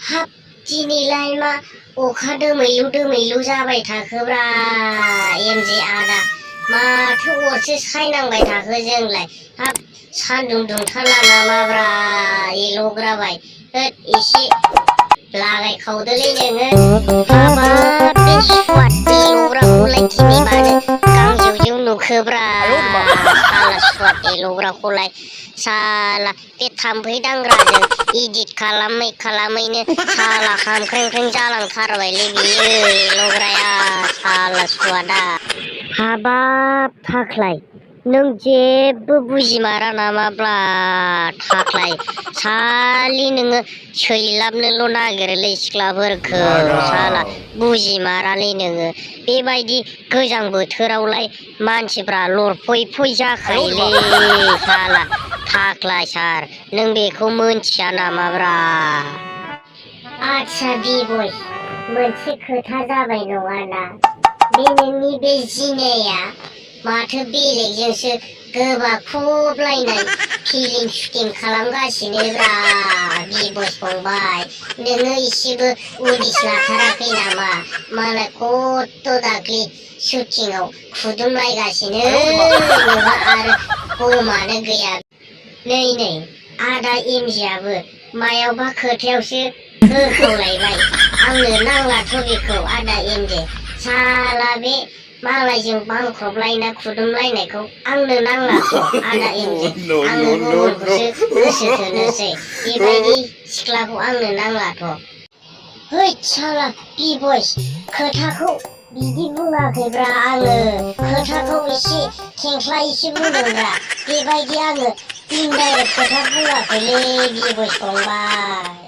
हाब दिनैलाय मा अखा दोमैलु जाबाय थाखोब्रा एमजे आदा माथो अरसो सायनांबाय थाखो जोंलाय हाब सान्दुं दुंथारला नामाब्रा एल'ग्राबाय होद एसे लागायखावदोलै नोङो हाबाब बे सुवाद एल'ग्राखौलाय दिनै मानो गांजेवजेव नुखोब्रा साला सुवाद एल'ग्राखौलाय साला बे थाम्फै दांग्राजों इदिट खालामैनो साला खामख्रें जालांथारबायलै बियो एल'ग्राया साला सुवादा हाबाब थाख्लाय नों जेबो बुजिमारा नामाब्ला थाख्लाय सालि नोङो सैलाबनोल' नागिरोलै सिख्लाफोरखौ साला बुजिमारालै नोङो बेबायदि गोजां बोथोरावलाय मानसिफ्रा लरफै जाखायोलै साला थाख्लाय सार नों बेखौ मोनथिया नामाब्रा आच्छा बिबय मोनसे खोथा जाबाय नङाना बे नोंनि बे जिनाया माथो बेलेगजोंसो गोबाखुबलायनाय फिलिं शुटिं खालामगासिनोब्रा बिबय फंबाय नोङो इसेबो उदिस लाथाराखै नामा मालाय खत्त' दाख्लि शुटिंआव खुदुमलायगासिनो नोंहा आरो गमानो गैया नै आदा एमजेआबो मायावबा खोथायावसो होखावलायबाय आंनो नांलाथ' बेखौ आदा एमजे साला बे मालायजों बांख्रबलायना खुदुमलायनायखौ आंनो नांलाथ' आदा एमजे आङो गुबुनखौसो गोसो थोनोसै बेबायदि सिख्लाखौ आंनो नांलाथ' हैद साला बिबयस खोथाखौ बिदि बुङाखैब्रा आङो खोथाखौ एसे खेंख्ला एसे बुंदोंब्रा बेबायदि आङो इनडाइरेक्ट खोथा बुङाखैलै बिबयस फंबाय